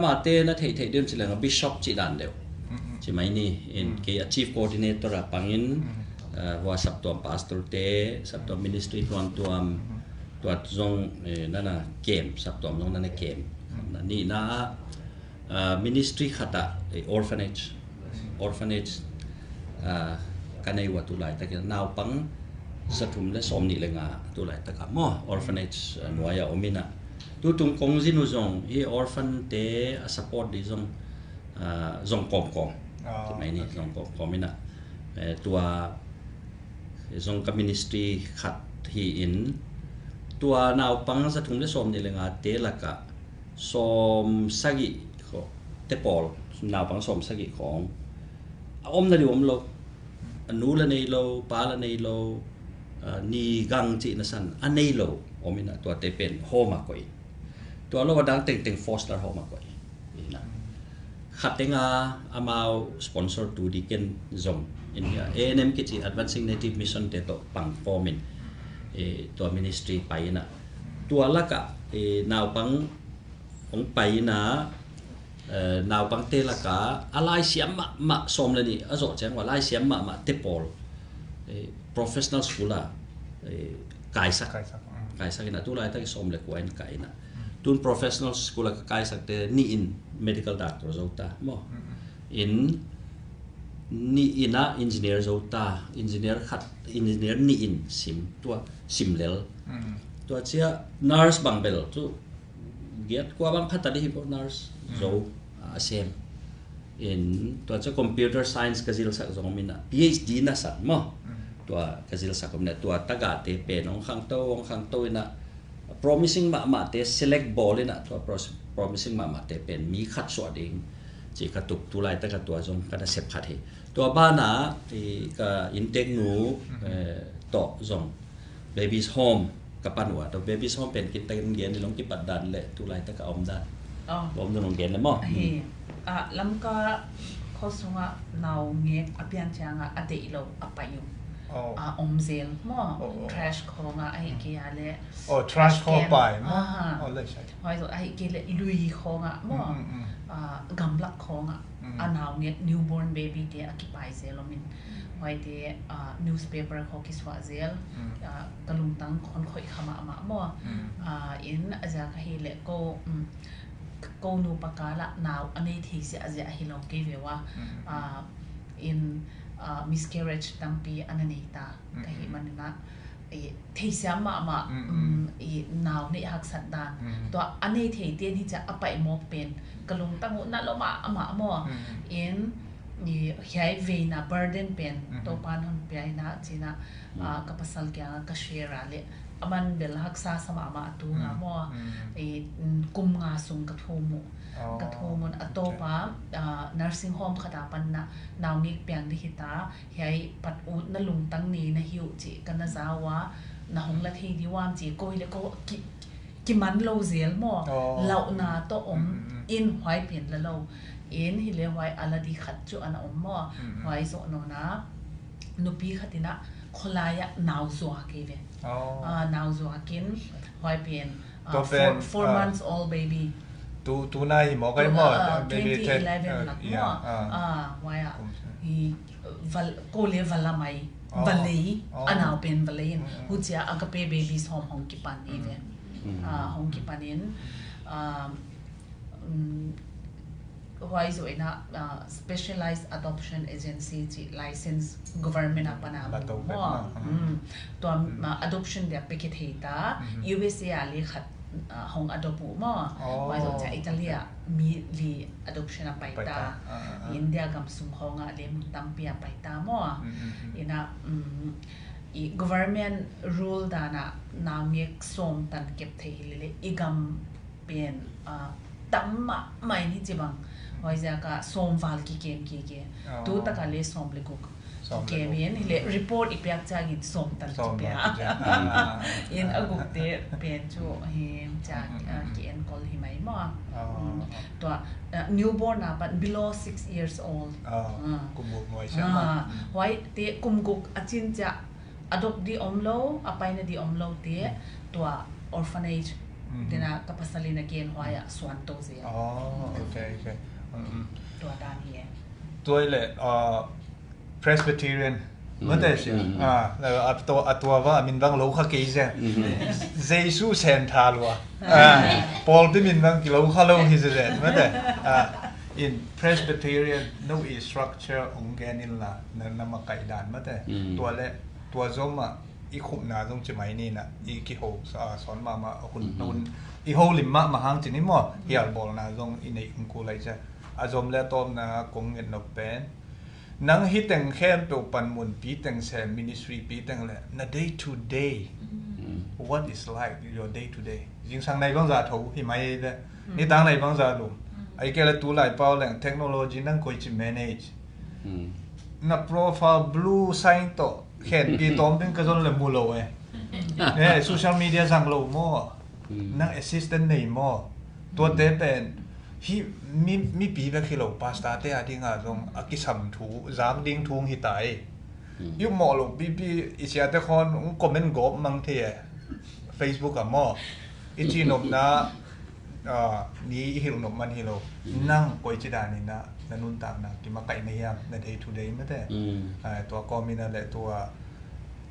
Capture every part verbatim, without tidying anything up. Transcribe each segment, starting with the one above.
Amate na theih theih deuh ci leng a bishop cih dan deuh. Ci mai ni in kei a chief coordinator a pangin, uh, hua saptuam pastor te, saptuam ministry tuamtuam, tua zong, eh, nana kem, saptuam zong nana kem. Na nihna ah, uh, ministry khat ah, eh, orphanage, orphanage, uh, ka nei uh a tu laitakin naupang zathum le sawmnih le nga tu laitak ah maw, orphanage, uh, nuai a om in ah. Tutung kong zin uh zong hi orphan te a support di zong, ah, zong kawmkawm. Ci mai ni, zong kawmkawm in ah. Eh, tua zong ka ministry khat hi in, tua naupang zathum le sawmnih le nga te lakah sawm sagih khawng, te pawl, naupang sawm sagih khawng a omna di om lo. A nu la nei lo, pa la nei lo, ah, ni gang cihna san a nei lo om in ah, tuate pen home ah koih. Tua lo a dang tengteng foster home ah koih. Ina. Khat teng a amau sponsor tu di ken zong in hi a, A N M kici Advancing Native Mission te tawh pang form in, eh, tua ministry pai in ah. Tua lakah, eh, naupang hong pai in ah, eh, naupangte lakah a laisiam mahmah sawm le nih a zawh ciang uh a laisiam mahmah te pawl, eh, professional school ah, eh, kaisak. Kaisak, mm. Kaisak in ah, tu laitak i sawm le kua in kai in ah. Mm. Tun professional school ah ka kaisakte nih in medical doctor zo ta maw. Mm, mm. In nih in ah engineer zo ta, engineer khat, engineer nih in sim, tua sim lel. Mm. Tua ciang nurse bang bel tu giat kua bang khat a di hi pawh nurse zo a sem. In tua ciang computer science ka zilsak zong om in ah, P H D na sak maw. Mm. Tua ka zilsak om in ah, tua tagahte pen hong khangto, hong khangto in ah, promising mahmahte select bawl in ah, tua pros-, promising mahmahte pen mi khat suah ding ci ka tup, tu laitak a tua zong ka nasep khat hi. Tua banah, i, ka innteknu, eh, tawh zong Babies Home ka pan uh a, tua Babies Home pen kintakin gen ni, long kipat dan le tu laitak a om dan. Oh. Om dan long gen le maw. Ahi, ah, Lamka khuasung ah naungek a pian ciang ah a deih lo a pai uh. Oh. Ah, om zel maw. Oh, oh. Trash khawng ah ahi kei a le. Oh, trash khawng pai maw. Aha. Oh, le sai. Hoi zo ahi kei le lui khawng ah maw. Mm, mm, mm. Ah, gamlak khawng ah. Mm. A naungek newborn baby te a kipai zel om in. Huaite, ah, newspaper khaw kisuah zel, mm, ah, ka lungtang khon khoih kha mahmah maw. Mm. Ah, in a ziak ahi leh ko, mm, ko nupa kal ah nau a nei thei ziahziah ahi lo kei ve ua. Mm. Ah, in, ah, miscarriage tampi a na nei ta ka hih manin ah, i, theisiam mahmah, mm, mm, um, i, nau neih haksat dan. Mm. Tua a nei thei ten hi ciah a paih mawk pen ka lungtang uh na lo mahmah maw. Mm. In, i, hiai veina burden pen, mm, Topa'n hon pia in ah, ci-in ah, mm, ah, ka pasal kiangah ka share a leh, aman bel haksa sa mahmah a tu nga maw. Mm. I, mm, kum nga sung ka thum uh. Oh. Ka thum un a tawp a, ah, nursing home khat a pan ah naungek piang di hi ta, hiai pat ut na lungtang nei na hi uh cih ka na za ua, na hong la thei di uam ci, ko hi leh ko ki, kiman lo zel maw. Oh. Lauhna tawh om, mm, mm, mm, in huai pen la lo. In hi leh huai a la di khat cu a na om maw. Mm, mm. Huai zawh nawn a nupi khat in ah khualai ah nau zuak hi ve. Oh. Ah, nau zuak in huai pen, ah, tua pen, four, four, ah, months old baby. Tu, tu na hi maw kai maw, ah, ah, maybe twenty eleven, ah, lak maw. Yeah, ah. Ah, huai ah. Kum sa. Hi, val, ko le vala mai. Oh. Valei, oh, a nau pen valei in. Mm, mm. Hucia Agape Babies Home hong kipan hi ve. Mm. Ah, hong kipan in, ah, mm, huai zoh in ah, ah, specialized adoption agency cih license government a pan a mu maw. Mm. Tua, ah, adoption dia pia kithei ta, mm-hmm, U S A a le khat, ah, hong adopt uh maw. Oh. Huai zoh ciah Italy ah mi li adoption a pai ta. Pai ta. Ah, ah, ah. India gam sung khawng ah le mun tampi a pai ta maw. Mm, mm, mm. In ah, mm, i government rule dan ah naungek sawm tan kep thei hi leh i gam pen, ah, tam mahmah in hi ci bang. Huaiziak ah sawm val kikem kik e. Oh. Tu tak ah le sawm le guk kikem in, hi leh report i piak ciangin sawm tan kipia. Ah, ah, ah. In a gukte pen cu hi ciang, ah, ki-enkol hi mai maw. Oh. Mm. Tua, ah, newborn a pan below six years old. Oh. Ah. Kum guk nuai siang maw. Ah. Huaite kum guk a cin ciah adopt di om lo, a paina di om lo te, tua orphanage Dena ka pasal in a gen huai ah suan to zel. Oh, okay, okay. Tua dan hi e. Tua le, uh, Presbyterian. Mate si. Ah, a tua, a tua va, a min bang lo kha kei zen. Jesu sen tha lua. Ah, Paul pi min bang ki lo kha lo hi zen. Mate. Ah, in Presbyterian, no i structure ong gen in la, na, na makai dan mate. Tua le, tua zom a, i khupna zong ci mai ni na, i kiho, ah, son mama, hun, hun, i ho lim mama hang ci ni maw, hial bawlna zong i nei hong ku lai cia. A zom le a tawpna kong ngen nok pen. Nang hi teng khempeuh pan mun pi teng sem ministry pi teng le na day to day. What is like your day to day? Zingsang nai bangza tho hi mai le. Nitang nai bangza lum. Ai ke le tu lai pau leng technology nang koi ci manage. Na profile blue sign to khen pi tom ding ka zon le mu lo e. Eh, social media zang lo mo. Nang assistant nei mo. Tuate pen hi mi, mipi bek hi lo, pastor te a dinga zong a kisam thu, zak ding thu hi ta e. I mawh lo pipi i siate khon ung comment gawp mang thei e. Facebook a maw. I ci nopna, ah, ni i hilh nop man hi lo. Nang koi ci danin na, na nuntakna kimakaihna hiam, na day to day mate. Ah, tua kawmin a le tua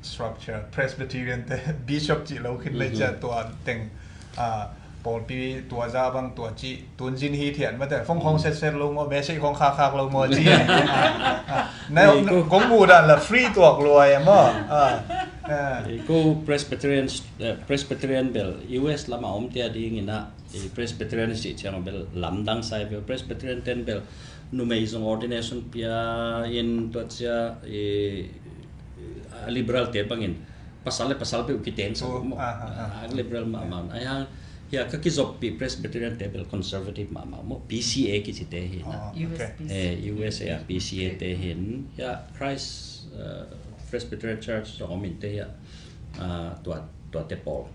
structure, Presbyterian te, bishop ci lo khin le cia tua teng, ah, pawlpi tua za bang tua ci, tun zin hi thian mate, phone khong set set lo maw, message khong khak khak lo maw ci. Ah, ah. Na, kong mu dan la free tuak luai a maw. Ah, ah. Ko Presbyterian, eh, Presbyterian bel U S lama om tia dingin a, eh, Presbyterian si ciang bel lamdang sai bel, Presbyterian ten bel numei zong ordination pia in tua cia, eh, a liberal te bangin pasal le pasal peuh kiteng sa maw. Ah, liberal mahmah. Ai hang hia ka kizoppih Presbyterian te bel conservative mahmah maw, P C A kici te hi na. Eh, U S A a P C A te hin hia Christ, eh, Presbyterian Church zong om in te hia, ah, tua, tua te pawl.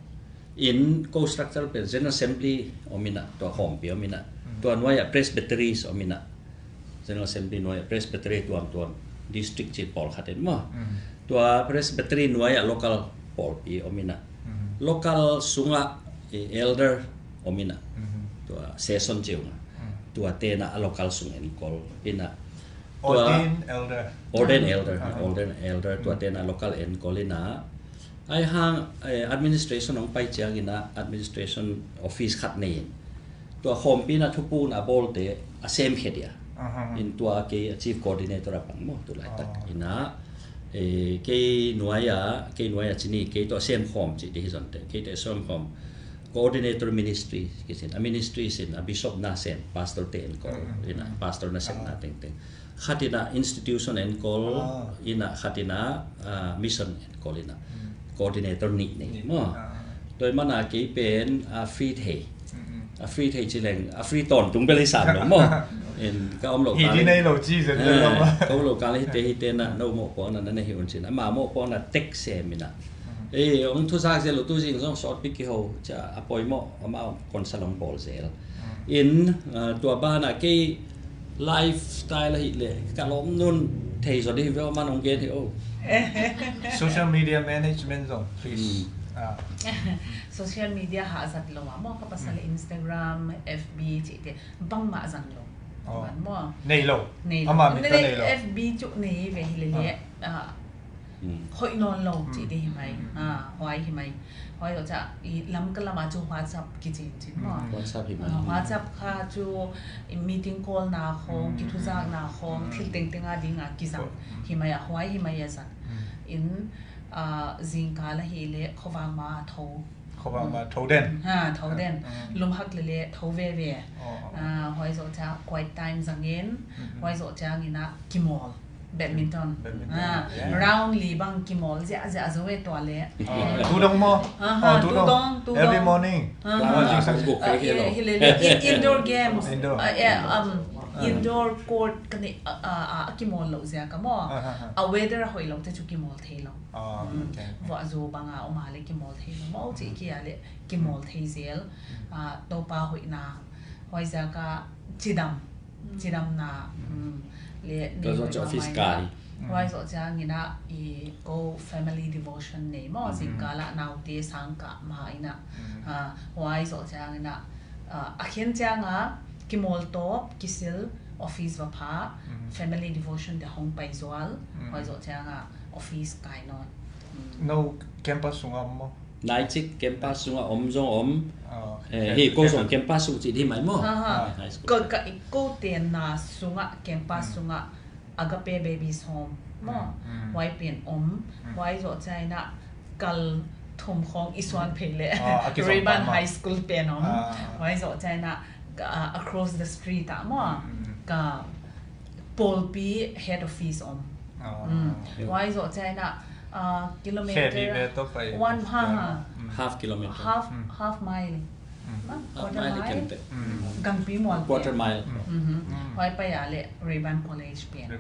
In ko structure pen General Assembly om in a, tua khawmpi om in a, tua nuai a Presbyteries om in a. General Assembly nuai a Presbytery tuamtuam district ci pawlkhat in maw. Tua Presbytery nuai a local pawlpi om in a. Local sungah, eh, elder om in a. Tua session ci ung a. Tua tena a local sung enkol in a. Tua ordained elder. Ordained elder, ordained elder, tua tena local enkol in a. Ai hang, eh, administration hong pai ciangin a administration office khat nei in. Tua khawmpi in a thupukna a bawlte a semkhia dia. In tua kei a chief coordinator a pang maw, tu laitak. In a, eh, kei nuai a, kei nuai a ci ni, kei tua semkhawm ci di hi zonte. Kei te semkhawm coordinator ministry, kisin, a ministry sin, a bishop na sem, pastor te enkol, in a, pastor na sem na tengteng. Khat in a institution enkol, in a khat in a, ah, mission enkol in a. Coordinator nih nei maw. Tua i mana kei pen a free thei. A free thei ci leng, a free tawntung bel hi sam lo maw. In ka om lo ka leh, ka om lo ka leh hite hite na, no mawhpuakna na nei hi un cin. Ama mawhpuakna tek sem in a. Eh, hong thuzak zel lo tu zing zong sawt pi kiho cia a poimawh, ama konsal hong bawl zel. In, ah, tua banah kei lifestyle ahih leh ka lawm nun thei zaw dih hi ve aw, man hong gen hi o. Social media management zong, please. Ah. Social media hah zat lo ah maw, ka pasal Instagram, F B cihte bangmah zang lo. Maw. Nei lo. Nei lo. Ama min ta nei lo. F B cu nei ve hi leh leh. Ah. Hoih nawn lo cih te hi mai. Ah, huai hi mai. Huai zawh ciah i Lamka lamah cu WhatsApp kicin cin maw. WhatsApp hi mai. Ah, WhatsApp kha cu i meeting call na khawng, kithuzakna khawng, thil tengteng a ding a kizang hi mai ah, huai hi mai a zat. In, ah, zingkal ahih leh khuavak ma tho. Khuavak ma tho den. Ha, tho den. Lum hak leh leh tho veve. Ah, huai zawh ciah quiet time zangin, huai zawh ciangin ah kimawl. Badminton. Badminton. Ah, round li bang kimawl ziahziah zo e tua leh. Ah, tu dong maw? Ah, tu dong, tu dong. Every morning. Ah, hi leh leh, in-, indoor games. Indoor. Ah, eh, um, indoor court ka neih, ah, ah, ah, a kimawl loh ziak a maw. Ah, weather a hoih loh te cu kimawl thei lo. Ah, okay. Vuah zu bang a om a leh kimawl thei lo. Maw cih kia leh kimawl thei zel. Ah, Topa hoihna. Huai ziak a cidam. Cidamna, mm, le tua zawh ciah office kai. Huai zawh ciangin ah i ko family devotion nei maw, zingkal ah naute sang kah ma in ah, ah, huai zawh ciangin ah, ah, a khen ciang a kimawltawp, kisil, office va pha, family devotion te hong pai zual, huai zawh ciang a office kai nawn. No campus sungah om maw? Naicik campus sungah om zong om. Eh, hi ko zong campus sung cih hi mai maw? High school. Ko tenna sungah campus sungah Agape Babies Home maw? Huai pen om. Huai zawh ciangin ah kal thum khawng i suan phei leh Rayburn High School pen om. Huai zawh ciangin ah across the street ah maw, ka pawlpi head office om. Huai zawh ciangin ah kilometer one, ha ha, half kilometer, half mile, quarter mile, gangpi mual, quarter mile. Huai pai a leh Rayburn College pen.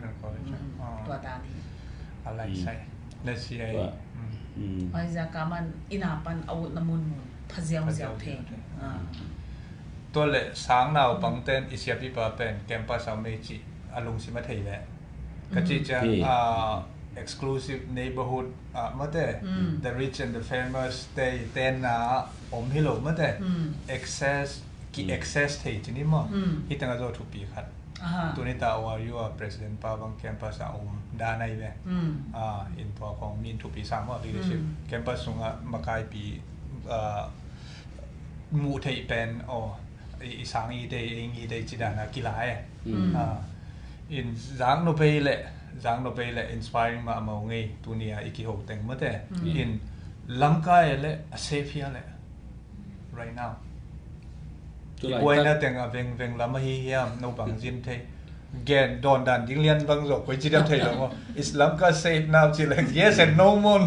Tua dan hi. A lai sai. Huai ziak a man inn a pan a utna munmun pha ziauziau thei. Tua leh sang naupangte'n i siapipa pen campus a om ei cih a lungsim a thei leh ka cih ciang, exclusive neighborhood ah mate, the rich and the famous te i tenna om hi lo mate, access, ki access thei ci ni maw? Hi teng a zaw thupi khat. Tuni ta O R U a president pa bang campus a om dan ahi ve. In tua khawng min thupi sa maw, leadership, campus sungah makaipi muh theih pen, aw, i sang i te, i te ci dan a kila e. In zang no pei leh, zang no pei leh inspiring mahmah ngei, tuni a i kiho teng mate. In lamkai leh a safe hia leh right now. I buaina teng a vengveng lam ahi hiam, no bang zin thei. Gen dawn dan ding lian bang zaw koi ci diam thei lo maw? Is lamkai safe now ci leng yes and no maw,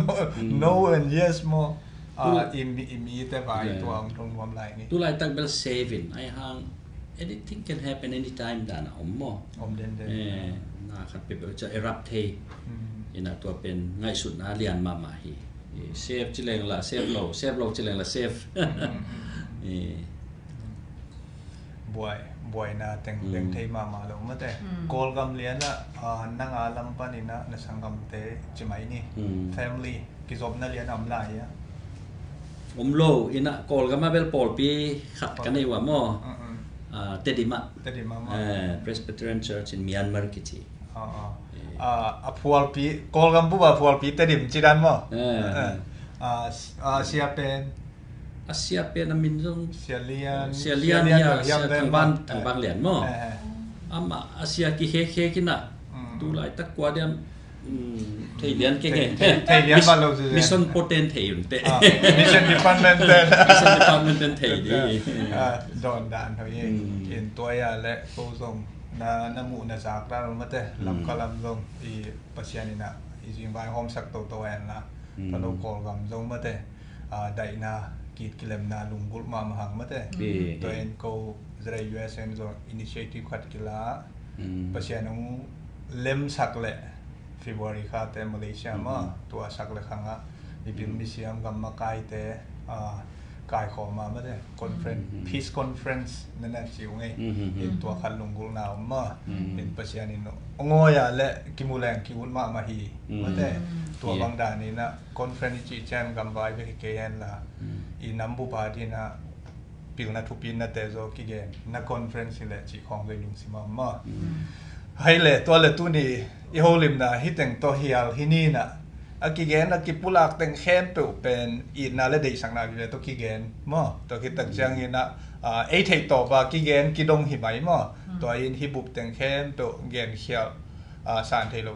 no and yes maw? I mi, i mite vai tua om thong nuam lai ni. Tulaitak bel safe in ai hang anything can happen anytime dan a om maw? Om den den. Na khat peuhpeuh ca erupt thei. Ina tua pen ngaihsutna lian mahmah hi. Safe ci leng la safe lo, safe lo ci leng la safe. Buai, buaina teng beng thei mahmah lo mate. Kawlgam lian ah, nang a lam panin ah na sanggamte ci mai ni. Family kizopna lian a om lai a? Om lo, ina Kawlgam a bel pawlpi khat ka nei ua maw? Tedim ah. Tedim ah maw? Presbyterian Church in Myanmar kici. A phualpi, Kawlgam bup a phualpi Tedim ci dan maw? A sia pen, a sia pen a min zong Sia Lian, Sia Lian, Sia Thangban, Thangban Lian maw? Amah a sia kikhekhek ina. Tulaitak kua diam thei lian keng e. Thei lian ba lo. Mission poten thei un te. Mission department ten. Mission department ten thei di. Dawn dan hoi e. In tua ia leh ko zong na, na muh na zak dan mate. Lamka lam zong i Pasian ina i zingvai hawmsak toto en la. Palo Kawlgam zong mate. Daihna, kit kilemna lunggulh mahmah hang mate. Tua in ko zare U S A in zong initiative khat kila. Pasian hong lemsak leh February kha te Malaysia mah tua sak leh khang ah mipil misiam gam makaite kaikhawm a mate, conference, peace conference na na ci ung ei. In tua khat lunggulhna om mah. In Pasian in ngawi a leh kimu leng ki-ut mahmah hi mate. Tua bang dan ina conference i cih ciang gamvai bek hi kei hen la, i nam bup a dina pilna thupi nate zaw kigen na conference hi leh cih khawng zoi lungsim a om maw? Hei le tua le tuni i holimna hi teng tawh hial hi nina, a kigen a kipulak teng khempeuh pen itna le deihsakna vive tawh kigen maw? Tua khit tak ciangin ah ei theih tawh va kigen kidong hi mai maw? Tua in hi bup teng khempeuh genkhial san thei lo.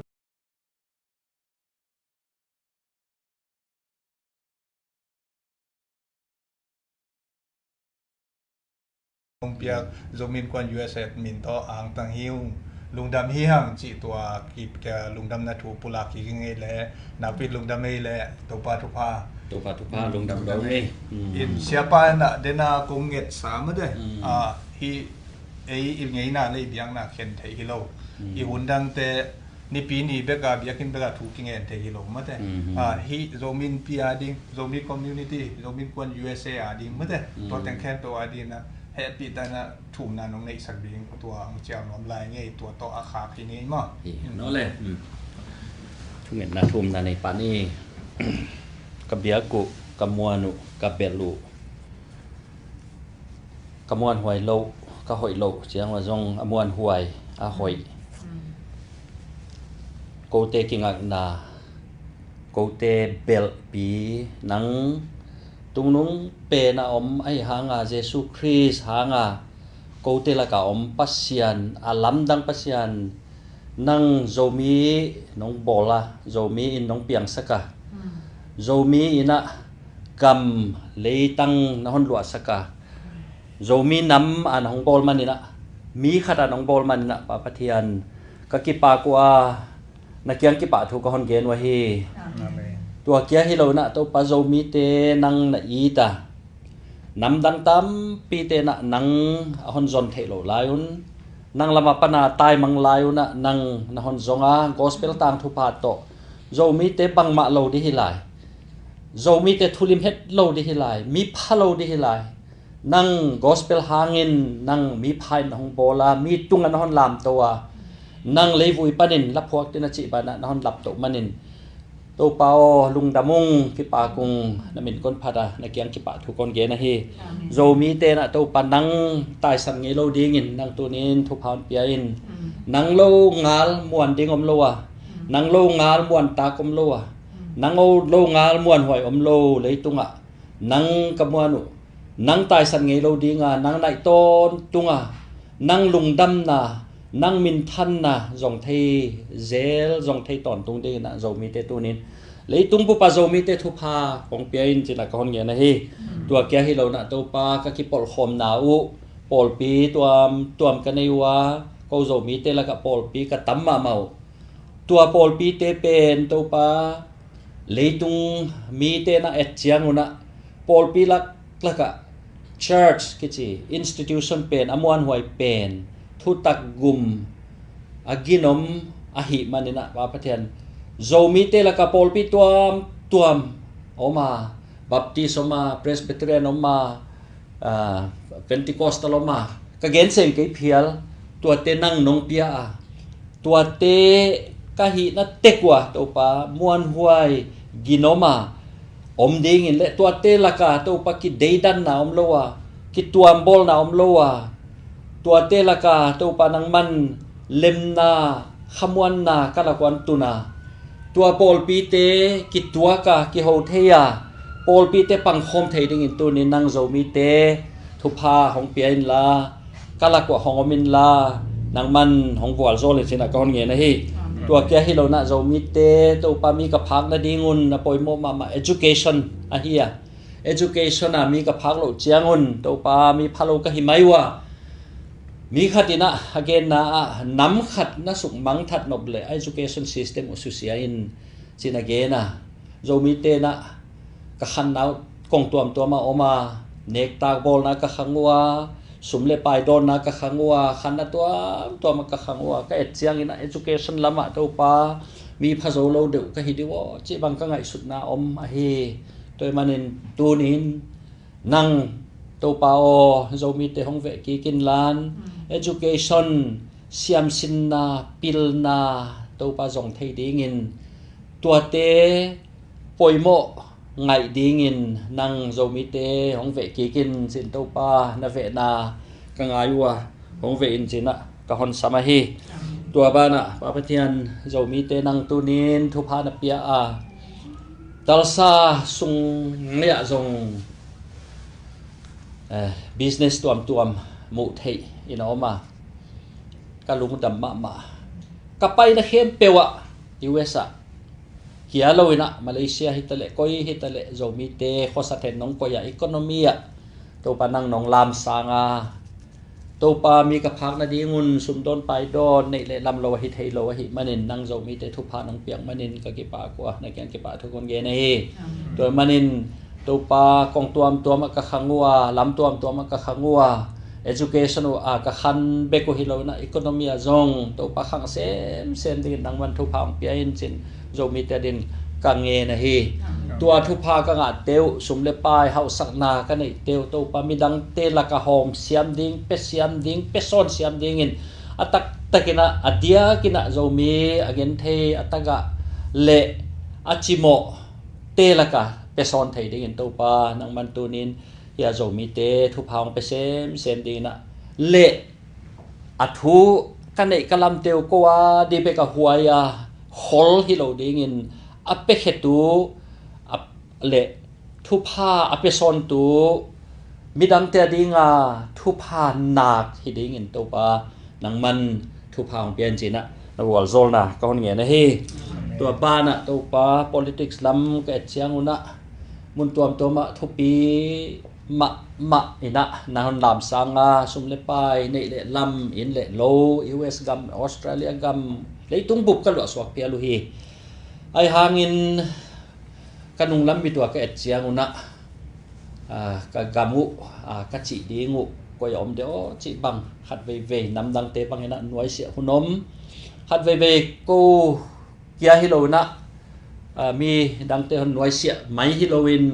Hong piak Zomi Innkuan U S A min tawh angtang hi ung, lungdam hi hang cih tua kip kia lungdamna thu pulak hi ngei le nakpi lungdam ei le Topa thupha. Topa thupha lungdam dong ei. In siapa na dena kong ngetsa mate. Hi ei i ngeina le i biakna khen thei hi lo. I hun dangte nipi ni beka biakinn beka thu kingen thei hi lo mate. Hi Zomi Innpi a ding, Zomi community, Zomi Innkuan U S A a ding mate. Tua teng khempeuh a dingna hehpihna thumna nong neihsak ding tua hong cial nuam lai ngei, tua tawh a khak hi ngei maw? Hi no le. Ngetna thumna nei pan i, ka biak uh, ka muan uh, ka belh uh, ka muanhuai loh, ka hoih loh ciang uh a zong a muanhuai, a hoih. Kote kingakna, kote belhpi, nang tungnung pen a om ahi hanga, Jesu Khrist hanga kote laka om Pasian, a lamdang Pasian, nang Zomi nong bawl a, Zomi in nong piangsak a, Zomi in ah gam leitang na hon luahsak a, Zomi nam a na hong bawl manin ah, mi khat a nong bawl manin ah, Pa Pathian, ka kipak uh a, na kiang kipahthu ka hon gen uh ahi. Amen. Tua kia hi lo in ah, Topa, Zomite nang na it a, namdang tampite in ah nang a hon zon theih loh lai un, nang lamah pana taimang lai un ah nang na hon zong a, gospel tangthu pha tawh Zomite bangmah lo ding hi lai, Zomite thulim het lo ding hi lai, mi pha lo ding hi lai. Nang gospel hangin nang mi pha in na hong bawl a, mi tungah na hon lamto a, nang leivui panin laphuak ding na cih banah na hon laptoh manin, Topa aw, lungdam ung, kipak ung, na min kon phat a, na kiang kipahthu kon gen ahi. Amen. Zomite in ah, Topa, nang taisan ngei lo dingin nang tunin thupha hon pia in. Amen. Nang lo ngal muan ding om lo a, amen, nang lo ngal muan tak om lo a, amen, nang lo ngal muanhuai om lo leitungah nang ka muan uh, nang taisan ngei lo dinga, nang naih tawntunga, nang lungdamna, nang minthanna zong thei zel, zong thei tawntung dingin ah Zomite tunin leitung bup a Zomite thupha hong pia in ci-in ah ka hon ngen ahi. Tua kia hi lo in ah, Topa, ka kipawlkhawmna uh, pawlpi tuamtuam ka nei uh a, ko Zomite lakah pawlpi ka tam mahmah uh. Tua pawlpite pen, Topa, leitung mite na et ciangun ah, pawlpi laklakah church kici institution pen, a muanhuai pen, thutak gum a ginom ahih manin ah, Pa Pathian, Zomite lakah pawlpi tuamtuam om a, Baptist om a, Presbyterian om a, ah, Pentecostal om a, ka gen sem kei phial, tuate nang nong pia a, tuate ka hihna tek uh a, Topa, muanhuai ginom a om dingin le tuate laka, Topa, kideidanna om lo a, kituambawlna om lo a, tuate laka, Topa, nangman lemna, khamuanna ka lak uh ah tun a, tua pawlpite kituak a, kiho thei a, pawlpite pangkhawm thei dingin tunin nang Zomite thupha hong pia inla, ka lak uh ah hong om inla, nangman hong vualzawl in ci-in ah ka hon ngen ahi. Amen. Tua kia hi lo in ah, Zomite, Topa, mi ka phak nadingun a poimawh mahmah education ahi a, education a mi ka phak loh ciangun, Topa, mi pha lo ka hi mai uh a, mi khat in ah a genna ah, nam khat na suk mangthat nop leh a education system uh susia in, ci-in a gen a, Zomite in ah ka khanna uh kong tuamtuam ah om a, nektak bawlna ka khang uh a, sum le pai dawnna ka khang uh a, khanna tuamtuam ah ka khang uh a, ka et ciangin ah education lamah, Topa, mi pha zo lo deuh ka hi ding uh aw, cih bang ka ngaihsutna om ahi. Tua ahih manin tunin nang, Topa aw, Zomite hong veh kik inla, mm, education, siamsinna, pilna, Topa, zong thei dingin, tuate poimawh ngaih dingin nang Zomite hong veh kik in ci-in, Topa, na vehna ka ngai uh a, hong veh in ci-in ah ka hon sam ahi. Tua banah, Pa Pathian, Zomite nang tunin thupha na pia a, Tulsa sung ngei ah zong, eh, business tuamtuam muh theih in a om a, ka lungdam mahmah. Ka paina khempeuh ah, U S ah, kia lo in ah, Malaysia hi ta leh, koi hi ta leh, Zomite khuasat hen nong koih a, economy ah, Topa, nang nong lamsang a, Topa, mi ka phak nadingun sum dawn pai dawn neih le lam lo ahi thei lo ahih manin, nang Zomite thupha nong piak manin ka kipak uh a, na kiang kipahthu kon gen ahi. Amen. Tua ahih manin, Topa, kong tuamtuam ah ka khang uh a, lam tuamtuam ah ka khang uh a, education uh a ka khan bek uh hi lo in ah, economy ah zong, Topa, khang semsem dingin nangman thupha hong pia in ci-in Zomite adingin ka ngen ahi. Amen. Tua thupha ka ngahte uh, sum le pai hauhsakna ka neihte uh, Topa, midangte lakah hawm siam ding, pia siam ding, pia sawn siam dingin, a taktakin ah, a diakin ah, Zomi a genthei a tagah le a cimawhte lakah pia sawn thei dingin Topa nangman tunin hia Zomite thupha hong pia semsem dingin ah le a thu ka neih ka lamte uh ko a di bek a huai a khol hi lo dingin a piakhiatu a le thupha a pia sawntu midangte a dinga thupha nak hi dingin Topa nangman thupha hong pia in ci-in ah na gualzawlna ka hon ngen ahi. Tua banah Topa politics lam ka et ciangun ah mun tuamtuamah thupi mahmah in ah na hon lamsang a, sum le pai, neih le lam, inn le lo, U S gam, Australia gam, leitung bup ka luahsuak phial uh hi. Ahi hangin ka nunglam mi tua ka et ciangun ah, ah, ka gam uh, ah, ka cih ding uh koi a om de aw cih bang khat veivei namdangte bangin ah nuaisiah hun om. Khat veivei ko kia hi lo in ah, ah, mi dangte hon nuaisiah mai hi loin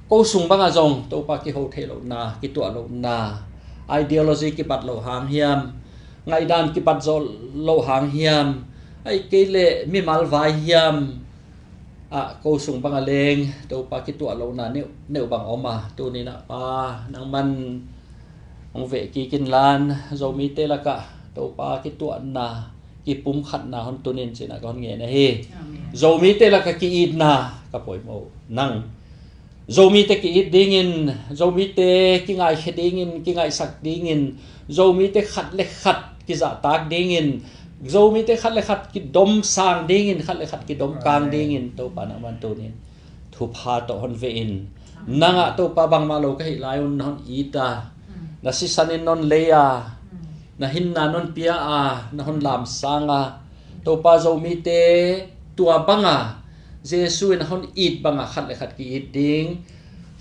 ko sung bangah zong Topa kiho theih lohna, kituah lohna, ideology kibat loh hang hiam, ngaihdan kibat zawh loh hang hiam, ahih kei leh mimal vai hiam, ah, ko sung bangah leng Topa kituah lohna neuh, neuh bang om a, tuni-in ah Pa nangman hong veh kik inla, Zomite lakah Topa kituahna, kipumkhatna hon tun in ci-in ah ka hon ngen ahi. Amen. Zomite lakah ki-itna ka poimawh nang. Zomite ki-it dingin, Zomite kingaihkhia dingin, kingaihsak dingin, Zomite khat le khat kizahtak dingin, Zomite khat le khat kidomsang dingin, khat le khat kidomkang dingin Topa nangman tunin thupha tawh hon veh in. Nangah Topa bangmah lo ka hih lai-un na hon it a, na sisan in non lei a, na hinna non pia a, na hon lamsang a, Topa Zomite tua banga Jesu in a hon it banga khat le khat ki-it ding.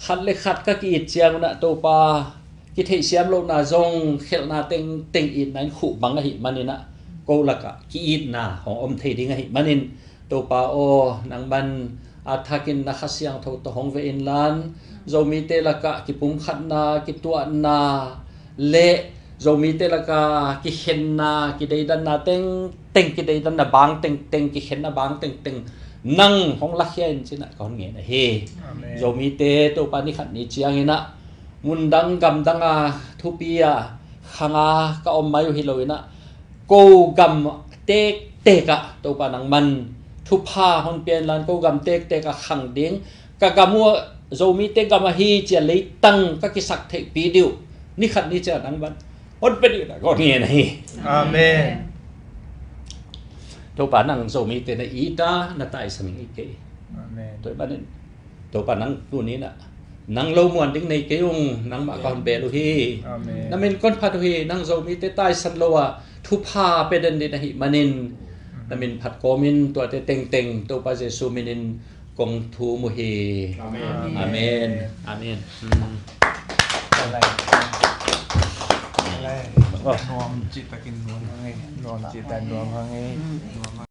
Khat le khat ka ki-it ciangun ah Topa kitheihsiam lohna zong khelhna tengteng itna in khuh bang ahih manin ah ko lakah ki-itna hong om thei ding ahih manin Topa aw, nangman a thakin na Kha Siangtho tawh hong veh inla, Zomite lakah kipumkhatna, kituahna le Zomite lakah kikhenna, kideidanna tengteng, kideidanna bang tengteng, kikhenna bang tengteng nang hong lakhia in ci-in ah ka hon ngen ahi. Amen. Zomite Topa ni khat ni ciangin ah mundang gamdang a thupi a khang a ka om mai uh hi loin ah ko gam tektek ah Topa nangman thupha hon pia inla, ko gam tektek ah khang ding, ka gam uh Zomite gam ahi ci-a leitang ka kisak theihpih ding uh ni khat ni ciang nangman hon pia ding uh na ka hon ngen ahi. Amen. Topa nang Zomite na it a, na taisan ngei kei. Amen. Tua ahih manin Topa nang tuni-in ah nang lo muan ding nei kei ung, nangmah ka hon bel uh hi. Amen. Na min ka hon phat uh hi, nang Zomite taisan lo a thupha pia den ding ahih manin na min phat kawmin tuate tengteng Topa Jesu minin kong thum uh hi. Amen. Amen. Amen. Hmm. Nuam cihtakin nuam hang ei. Nuam cihtak nuam hang ei.